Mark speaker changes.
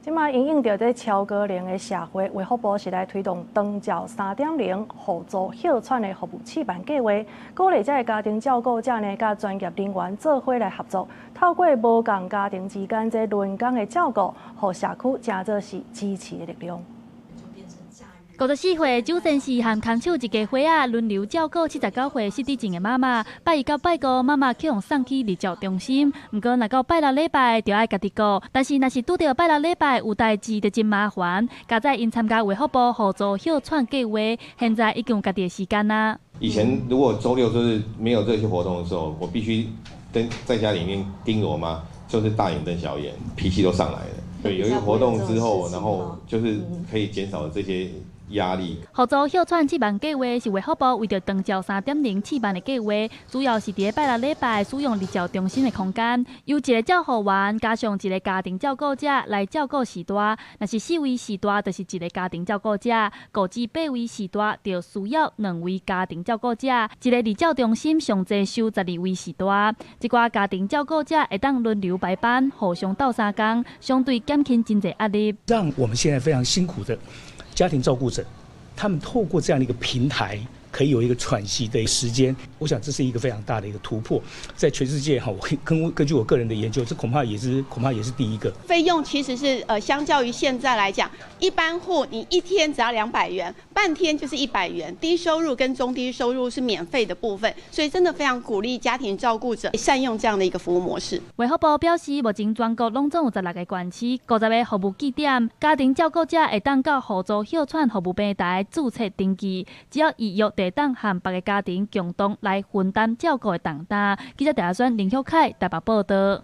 Speaker 1: 這馬因應著這超高齡的社會，衛福部是來推動長照3.0互助歇喘的服務試辦計劃，鼓勵這个家庭照顧者呢，佮專業人員做伙來合作，透過無仝家庭之間這輪崗的照顧，予社區成做是支持的力量。
Speaker 2: 54歲周先生和看守一家伙仔輪流照顧79歲失智症的媽媽。拜一到拜五，媽媽去予送去日照中心。毋過，若到拜六禮拜，就愛家己顧。但是，若是拄著拜六禮拜有代誌，就真麻煩。佳哉𪜶參加衛福部互助歇喘計劃，現在已經有家己的時間啦。
Speaker 3: 以前如果週六就是沒有這些活動的時候，我必須在家裡面盯著我媽，就是大眼瞪小眼，脾氣都上來了。對，有一個活動之後，然後就是可以減少這些壓力。
Speaker 2: 互助歇喘試辦計劃是衛福部為著長照3.0試辦的計劃，主要是佇拜六禮拜使用日照中心的空間，由一个照護員加上一个家庭照顧者來照顧序大。若是四位序大，就是一个家庭照顧者；5至8位序大，就需要兩位家庭照顧者。一个日照中心上濟收12位序大，這寡家庭照顧者會當輪流排班，互相鬥相共，相對減輕真濟壓力。
Speaker 4: 讓我們現在非常辛苦的家庭照顧者，他們透過這樣的一個平台，可以有一個喘息的時間。我想這是一個非常大的一個突破，在全世界哈，我根據我個人的研究，這恐怕也是第一個。
Speaker 5: 費用其實是相較於現在來講，一般戶你一天只要200元，半天就是100元，低收入跟中低收入是免費的部分，所以真的非常鼓勵家庭照顧者善用這樣的一個服務模式。
Speaker 2: 衛福部表示，目前全國攏總有16個縣市，50個服務據點，家庭照顧者會當到互助歇喘服務平台註冊登記，只要預約，就會當和別个家庭共同來分擔照顧的重擔。記者鄭阿孫林旭凱台北報道。